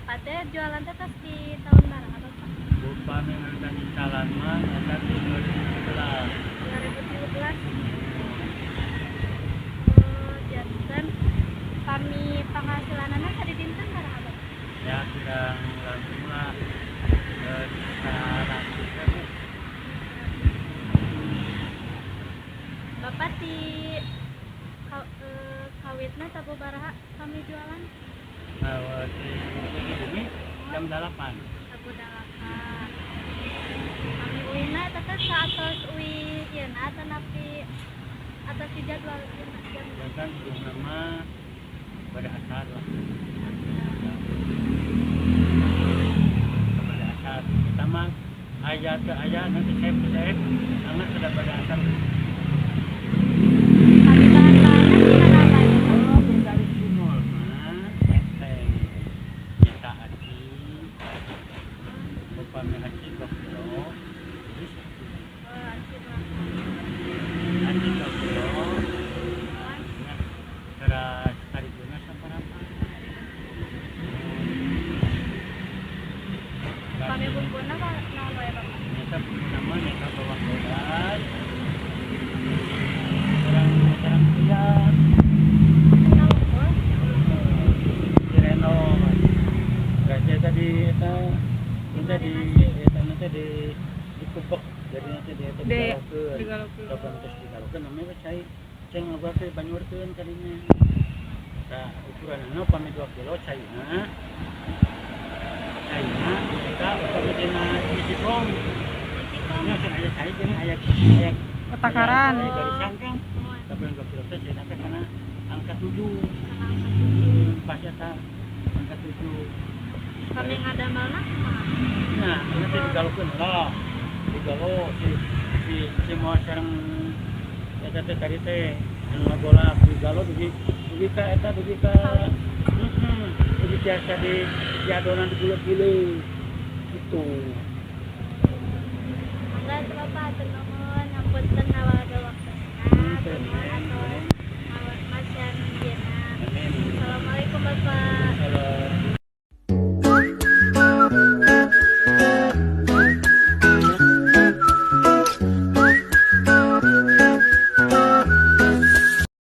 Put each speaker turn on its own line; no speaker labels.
Bapak teh jualan teh tos di tahun sabaraha, Bapak?
Upami ngawitan jalan mah eta di 2017.
2017. Oh, janten pami penghasilanana sadidinten sabaraha, Bapak?
Ya, kurang langsung lah 100.000.
Bapak di kawitna tabuh baraha kami jualan?
Nah, di bumi jam 8.
Tabuh 8. Kami uihna eta teh saatos uih ieu atanapi atas di jadwal ieu jam?
Dan kan nama pada asar lah. Pada asar kita mah aya teu aya, nanti saya saya karena sudah pada asar.
Kami bahan-bahanna tina apa ya, Pak?
Oh, dari cimol mah enteng nyata aci, upami aci 2 kilo bisa.
Oh, aci 2.
Aci 2 kilo. Nah, terus tariguna saparapat.
Kami bumbuna naon wae, Bapak?
Nyata nama nyata bawang bodas, sareng sareng tiang.
Kentang unggul.
Direno berarti tadi eta kita di eta nanti di dikupek, jadi nanti di eta digalokeun.
Digalokeun.
Lamun terus digalokeun namanya cai cai ngabake banyurkeun kadinya. Nah, ukuranna upami 2 kilo caina caina eta upami dina Styrofoam.
Styrofoam.
Nya cenah aya cai geuning, aya aya
Takaran.
aya garisan kan.
Oh,
tapi yang 2 kilo teh caina teh kana angka 7.
Kana angka 7.
Pas eta angka 7.
Kami ngadamelna kumaha?
Nah, nanti digalokeun lah, digalo si si si mau sareng eta teh tadi teh anu ngagolak, digalo dugi dugi ka eta, dugi ka heeh, dugi tiasa di adonan diguleg-gileg gitu.
Mangga itu, Bapak, hatur nuhun.